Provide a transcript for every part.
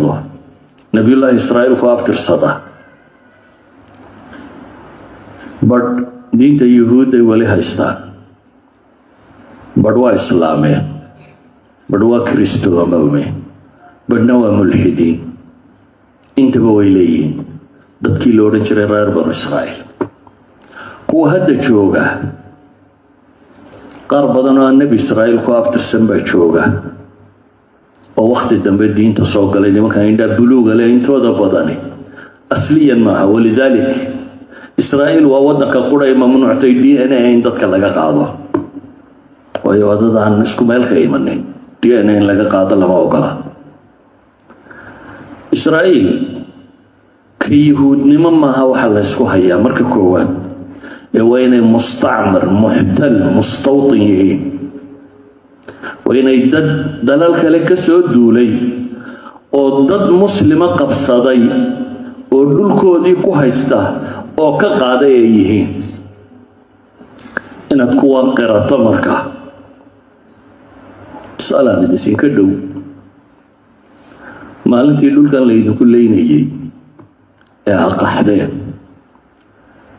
yidhaahdo, Nebiyullaahi Israa'iil ku abtirsada. Badh diinta Yuhuudday weli haystaan, badh waa islaameen, badh waa Kristoomowmeen, badhna waa mulxidiin. Intaba way leeyihiin dadkii la odhan jiray reer Banu Israa'iil. Kuwa hadda jooga, qaar badan oo aan Nebi Israa'iil ku abtirsan baa jooga oo wakhti dambe diinta soo galay. Nimankan indhaa buluuga leh intooda badani asliyan maaha. ولذلك Israa'iil waa waddanka qura ay mamnuuctay DNA in dadka laga qaado, waayo waa dad aan isku meel ka imanin. DNA in laga qaado lama ogola. Israa'iil ka Yuhuudnimo maaha waxa la ysku hayaa marka koowaad, ee waa inay مستعمر، محتل، مستوطن yihiin. Waa inay dad dalal kale ka soo duulay oo dad muslima qabsaday oo dhulkoodii ku haysta oo ka qaaday ay yihiin. Inaad kuwan qirato markaa, tusaalaan idinka dhow, maalintii dhulkan laydinku leynayey ee aqaxdeen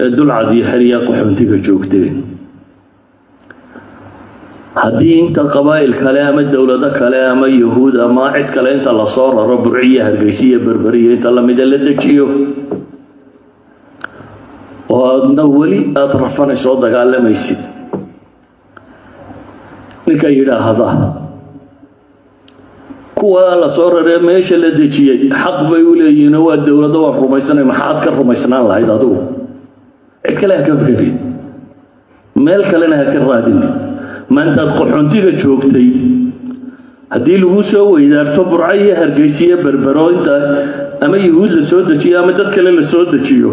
ee dulcad iyo xeryaa qaxoontiga joogteen, haddii inta qabaa'il kale ama dowlado kale ama Yahuud ama cid kale inta lasoo raro Burciya, Hargeysiya, Berberiya inta lamida la dejiyo, oo aadna weli aada rafanayso oo dagaalamaysid, ninka yidhaahda kuwa la soo raree meesha la dejiyey xaq bay u leeyihiinoo waa dowladdo, waan rumaysanay, maxaad ka rumaysnaan lahayd adigu? Cid kale ha ka fekerin, meel kalena ha ka raadinin. Maantaad qaxoontiga joogtay, haddii lagu soo weydaarto Burco iyo Hargeysiyo Berbero, inta ama Yuhuud la soo dejiyo ama dad kale la soo dejiyo,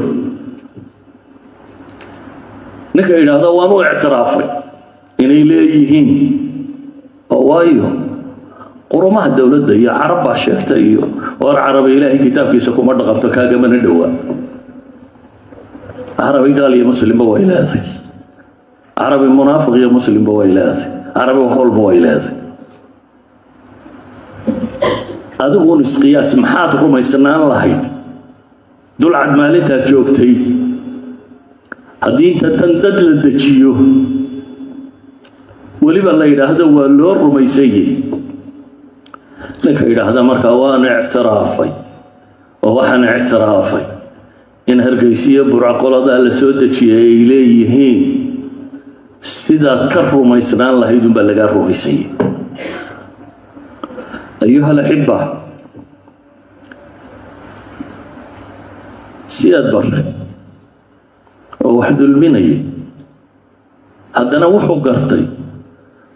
ninka yidhaahda waan u ictiraafay inay leeyihiin, oo waayo qurumaha dowladda iyo Carab baa sheegta iyo war Carabi Ilaahay kitaabkiisa kuma dhaqanto, kaagamana dhowaa. Carabi gaal iyo muslimba way leedahay, Carabi munaafiq iyo muslimba way leedahay, Carabi wax walba way leedahay. Adiguun isqiyaas, maxaad rumaysnaan lahayd dulcad maalintaad joogtay haddii inta tan dad la dejiyo weliba la yidhaahdo waa loo rumaysanyey? Ninka yidhaahda markaa waan ictiraafay oo waxaan ictiraafay in Hargeysiyo Burco qoladaa la soo dejiyay ay leeyihiin, sidaad ka rumaysnaan lahayd unbaa lagaa rumaysanyay. أيها الأحبة, Siyaad Barre oo wax dulminayay, haddana wuxuu gartay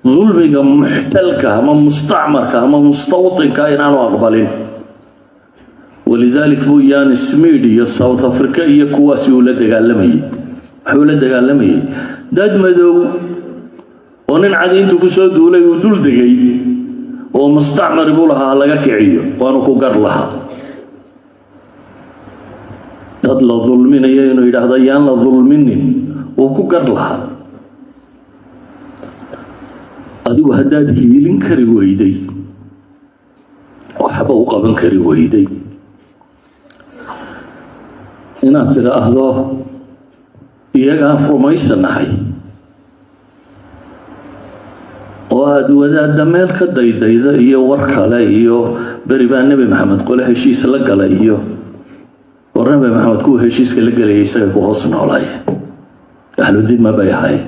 dulmiga muxtalka ama mustacmarka ama mustawtinka inaanu aqbalin. ولذلك buu Ian Smith iyo South Africa iyo kuwaasi uu la dagaalamayey. Wuxuu la dagaalamayey dad madow oo nin cadi intuu kusoo duulay uu dul degay oo mustacmari buu lahaa laga kiciyo. Waanu ku gar lahaa. Dad la dulminayo inuu yidhaahdo yaan la dulminin, wuu ku gar lahaa. Adigu haddaad hiilin kari weyday, waxba u qaban kari weyday, inaad tidhaahdo iyagaan rumaysanahay oo aada wadaadda meel ka daydayda iyo war kale iyo beri baa Nebi Maxamed qole heshiis la galay iyo war, Nebi Maxamed kuwa heshiiska la gelayay isaga ku hoos noolaayeen, أهل الذمة bay ahaayeen.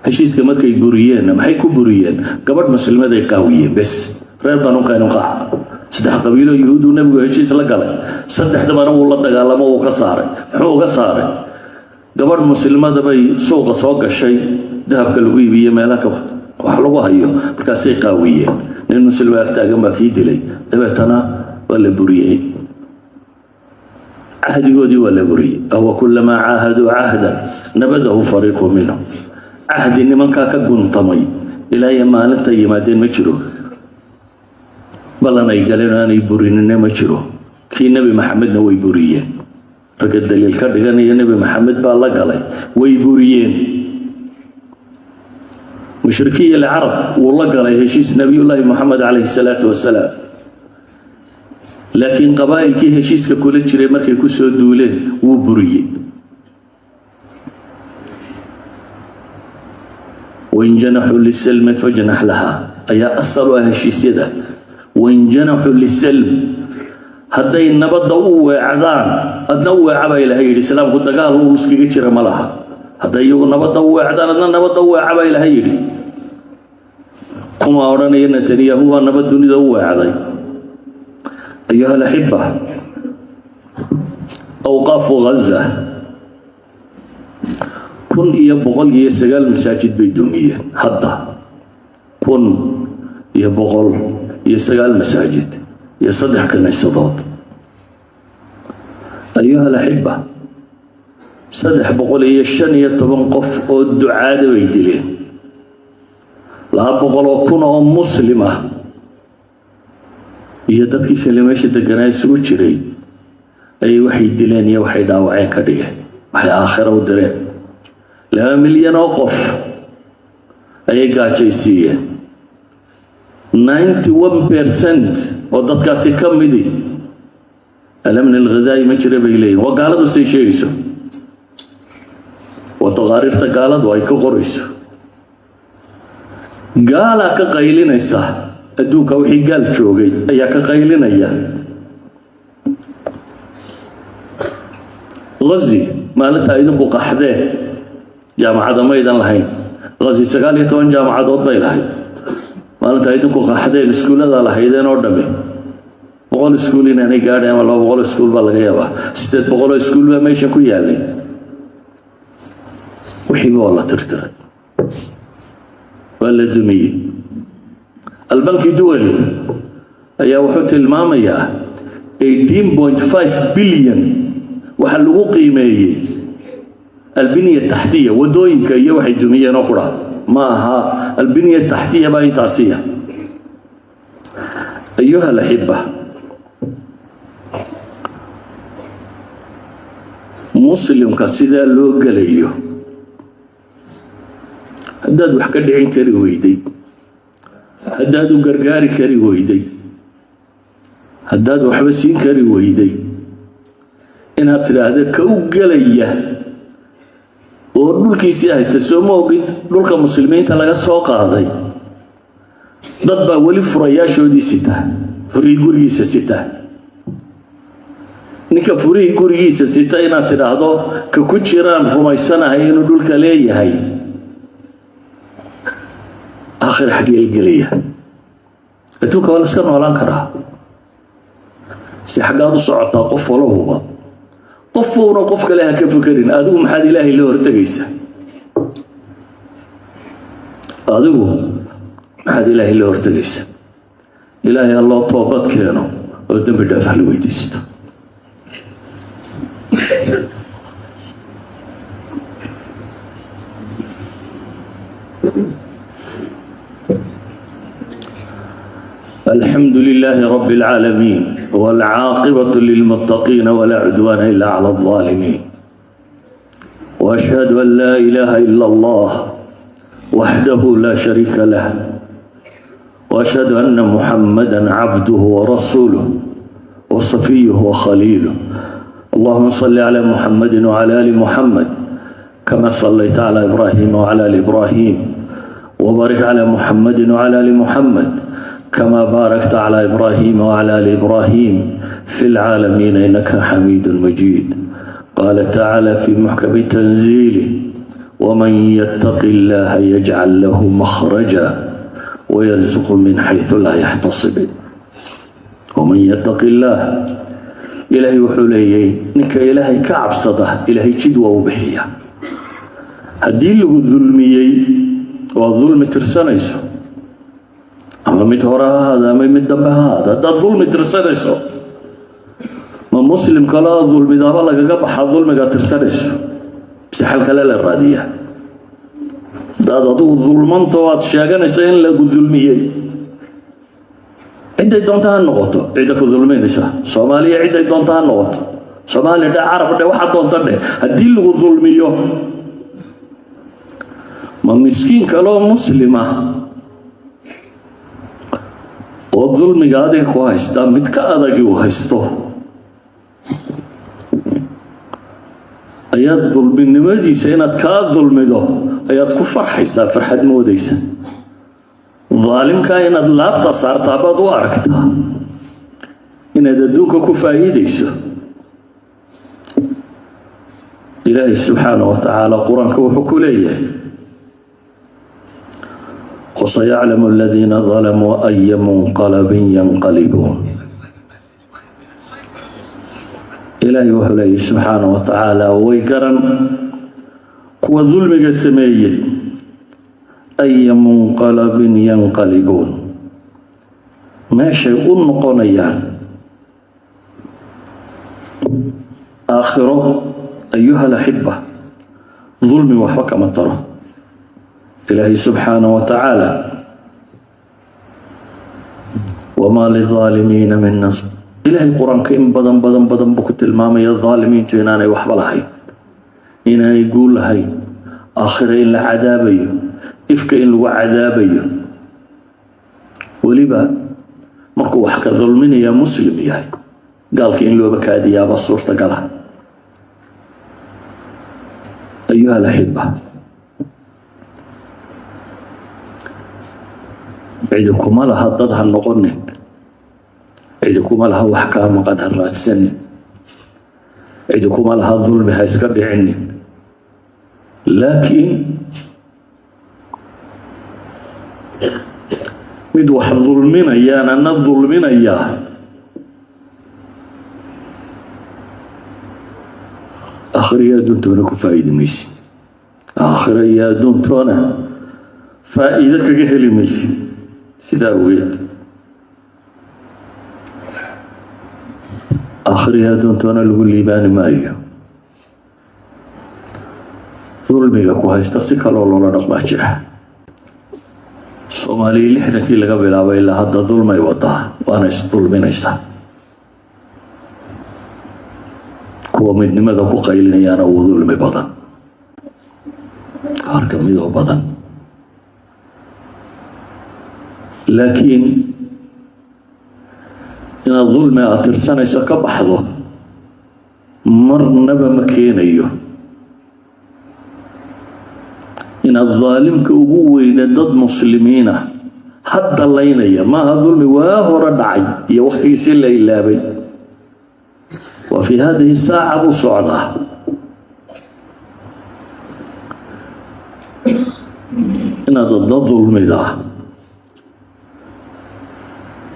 Heshiiska markay buriyeenna, maxay ku buriyeen? Gabadh muslimaday qaawiyeen bes. Reer Banu Qaynuqaac, saddex qabiilo Yuhuudduu nebigu heshiis la galay, saddexdabana wuu la dagaalamo, wuu ka saaray. Muxuu uga saaray? Gabadh muslimada bay suuqa soo gashay, dahabka lagu iibiye, meelaha wax lagu hayo, markaasay qaawiyeen. Nin muslima agtaagan baa kii dilay. Dabeetana waa la buriyey cahdigoodii, waa la buriyey. أوكلما عاهدوا عهدا نبذه فريق منهم. Cahdi nimankaa ka guntamay ilaa iyo maalinta yimaadeen ma jiro. Ballan ay galeen oo aanay burinina ma jiro. Kii Nebi Maxamedna way buriyeen. Ragga daliil ka dhiganaya Nebi Maxamed baa la galay, way buriyeen. مشركي العرب wuu la galay heshiis Nebiyullaahi Moxamed عليه الصلاة والسلام. Laakiin qabaa'ilkii heshiiska kula jiray markay ku soo duuleen, wuu buriyey. وإن جنحوا للسلم فاجنح لها ayaa asal u ah heshiisyada. وإن جنحوا للسلم, hadday nabadda u weecdaan, adna u weeca baa Ilahay yidhi. Islaamku dagaal uu iskaga jira ma laha. Hadday iyagu nabadda u weecdaan, adna nabadda u weeca baa Ilahay yidhi. Kuma odhanaya Netanyahu baa nabad dunida u weecday. أيها الأحبة, أوقاف غزة, 1109 masaajid bay dumiyeen hadda, 1109 masaajid iyo 3 kaniisadood. أيها الأحبة, 315 qof oo ducaada bay dileen. 200,000 oo Muslim ah iyo dadkii kale meesha deganaa isugu jiray ayay waxay dileen iyo waxay dhaawaceen ka dhigeen, waxay aakhira u direen. 2 milyan oo qof ayay gaajaysiiyeen. 91% oo dadkaasi ka midi الأمن الغذائي ma jira bay leeyihin. Waa gaaladu say sheegayso, waa taqaariirta gaaladu ay ka qorayso. Gaalaa ka qaylinaysa, adduunka wixii gaal joogay ayaa ka qaylinaya. Ghazi maalinta idinku qaxdeen jaamacada maydan lahayn. Ghazi 19 jaamacadood bay lahayd. Maalinta idinku qaxdeen, iskuullada lahaydeen oo dhami 100 iskuul inaanay gaadhay ama 200 iskuul baa laga yaabaa. 800 iskuul baa meesha ku yaalay. Wixiiba waa la tirtiray, waa la dumiyey. البنك الدولي ayaa wuxuu tilmaamayaa 18.5 billion waxaa lagu qiimeeyey البنية التحتية, waddooyinka iyo waxay dumiyeen oo qura ma aha. البنية التحتية baa intaasiya. أيها الأحبة, Muslimka sidaa loo gelayo, haddaad wax ka dhicin kari weyday, haddaad u gargaari kari weyday, haddaad waxba siin kari weyday, inaad tidhaahdo ka u gelaya oo dhulkiisii haysta. Soo ma ogid dhulka Muslimiinta laga soo qaaday dad baa weli furayaashoodii sita, furihii gurigiisa sita? Ninka furihii gurigiisa sita inaad tidhaahdo ka ku jiraan rumaysanahay inuu dhulka leeyahay, aakhir xaggee gelaya? Adduunka waa la iska noolaan karaa. Si xaggaad u socotaa? Qof walahuba qofuuna qof kale ha ka fekerin. Adigu maxaad Ilaahay la hortegaysaa? Adigu maxaad Ilaahay la hortegaysaa? Ilaahay ha loo toobad keeno oo dembi dhaaf hala weydiisto. الحمد لله رب العالمين، والعاقبة للمتقين، ولا عدوان إلا على الظالمين، وأشهد أن لا إله إلا الله وحده لا شريك له، وأشهد أن محمدا عبده ورسوله وصفيه وخليله. اللهم صل على محمد وعلى آل محمد كما صليت على إبراهيم وعلى آل إبراهيم، وبارك على محمد وعلى آل محمد كما باركت على إبراهيم وعلى آل إبراهيم في العالمين إنك حميد مجيد. قال تعالى في محكم تنزيله: ومن يتق الله يجعل له مخرجا ويرزقه من حيث لا يحتسب. ومن يتق الله, Ilaahay wuxuu leeyay, ninka Ilaahay ka cabsada, Ilaahay jid waa u bixiya. Haddii lagu dulmiyey oo aad dulmi tirsanayso, ama mid hore ha ahaada ama mid dambe ha ahaada, haddaad dulmi tirsanayso, ma Muslim kaloo dulmidaaba lagaga baxaa dulmigaad tirsanayso, mise xal kale la raadiyaa? Haddaad adigu dulmanta oo aad sheeganayso in lagu dulmiyey, cidday doonta ha noqoto, cidda ku dulminaysa, Soomaaliya cidday doonta ha noqoto, Soomaali dhe, Carab dhe, waxa doonta dheh, haddii lagu dulmiyo, ma miskiin kaloo Muslima oo Oo dulmiga adiga ku haystaa mid ka adagi uu haysto, ayaad dulminimadiisa inaad kaa dulmido ayaad ku farxaysaa, farxad moodaysa. Daalimkaa inaad laabta saartaa baad u aragtaa inaad adduunka ku faa'iidayso. Ilaahay subxaana wa tacaala Qur-aanka wuxuu ku leeyahay: وسيعلم الذين ظلموا أي منقلب ينقلبون. Ilaahay wuxuu leeyahy subxaana wa tacaala, way garan kuwa dulmiga sameeyey أي منقلب ينقلبون, meeshay u noqonayaan aakhiro. أيها الأحبة, dulmi waxba kama taro. Ilaahay subxaana wa tacaala: وما للظالمين من نصير. Ilaahay Qur-aanka in badan badan badan buu ku tilmaamaya daalimiintu inaanay waxba lahayn, inaanay guul lahayn, aakhiro in la cadaabayo, ifka in lagu cadaabayo, weliba markuu wax ka dulminayaa Muslim yahay. Gaalka in looba kaadiyaaba suurtagala. أيها الأحبة, cidi kuma laha dad ha noqonin, cidi kuma laha wax kaa maqan ha raadsanin, cidi kuma laha dulmi ha iska dhicinin, laakiin mid wax dulminayaan ana dulminayaa, aakhiro iyo adduuntoona ku faa'iidi maysid, aakhiro iyo adduuntoona faa'iido kaga heli maysid. Sidaa awgeed aakhiro iyo adduuntoona lagu liibaani maayo. Dulmiga ku haysta si kaloo loola dhaqmaa jira. Soomaaliya 60-kii laga bilaabay ilaa hadda dulmay wadaa, waana isdulminaysaa. Kuwa midnimada ku qaylinayaana wuu dulmi badan, qaar ka midoo badan. Laakiin inaad dulmi aad tirsanayso ka baxdo marnaba ma keenayo inaad daalimka ugu weyne dad Muslimiina hadda laynaya. Maaha dulmi waa hore dhacay iyo waktigiisii la ilaabay, waa في هذه الساعة buu socdaa. Inaad dad dulmidaa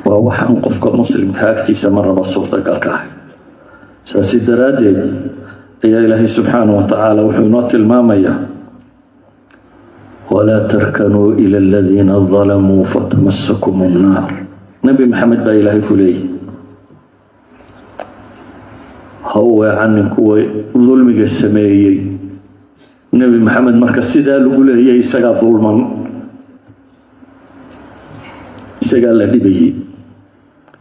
waa waxaan qofka Muslimka agtiisa marnaba suurtagalka ahay. Saasi daraaddeed ayaa Ilaahay subxaana wa tacaala wuxuu inoo tilmaamayaa: ولا تركنوا إلى الذين ظلموا فتمسكم النار. Nebi Maxamed baa Ilaahay ku leeyahy: ha u weecanin kuwa dulmiga sameeyey. Nebi Maxamed marka sidaa lagu leeyay, isagaa dulman, isagaa la dhibayey,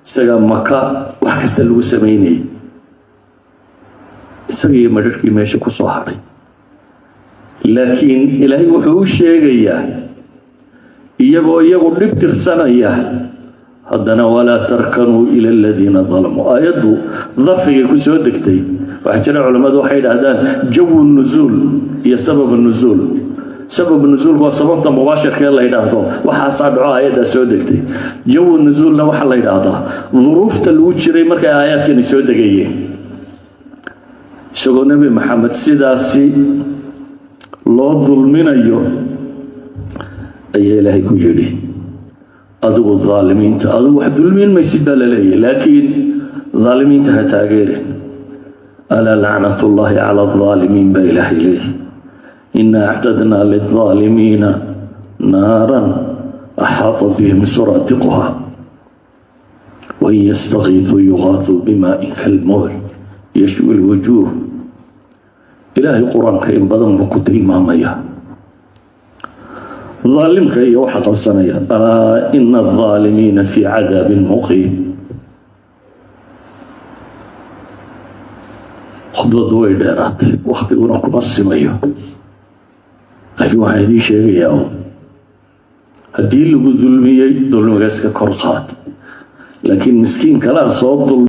isagaa Maka wax kasta lagu samaynayay, isagiiyo madharhkii meesha ku soo hadhay. Laakiin Ilaahay wuxuu u sheegayaa iyagoo iyagu dhib tirsanaya haddana: ولا تركنوا إلى الذين ظلموا. Aayaddu darfigay ku soo degtay waxaa jira culammadu waxay idhaahdaan جو النزول iyo سبب النزول. سبب نزuulku waa sababta mubaashirka ee la yidhaahdo waxaasaa dhaco aayaddaa soo degtay. جو النزول na waxaa la yidhaahdaa duruufta lagu jiray markay aayaadkani soo degayeen. Isagoo Nebi Maxamed sidaasi loo dulminayo ayaa Ilaahay ku yidhi: adigu daalimiinta, adigu wax dulmin maysid baa la leeyahy, laakiin daalimiinta ha taageerin. ألا لعنة الله على الظالمين baa Ilaahay leeyahy. إنا أعتدنا للظالمين نارا أحاط بهم سرادقها وإن يستغيثوا يغاثوا بماء كالمهل يشوي الوجوه. Ilaahay Qur-aanka in badan buu ku tilmaamaya daalimka iyo waxa qabsanaya: ألا إن الظالمين في عذاب مقيم. Khudbaddu way dheeraatay, waktiguna kuma simayo, laakiin waxaan idiin sheegayaa un haddii lagu dulmiyey, dulmiga iska kor qaad. Laakiin miskiin kalaa soo dul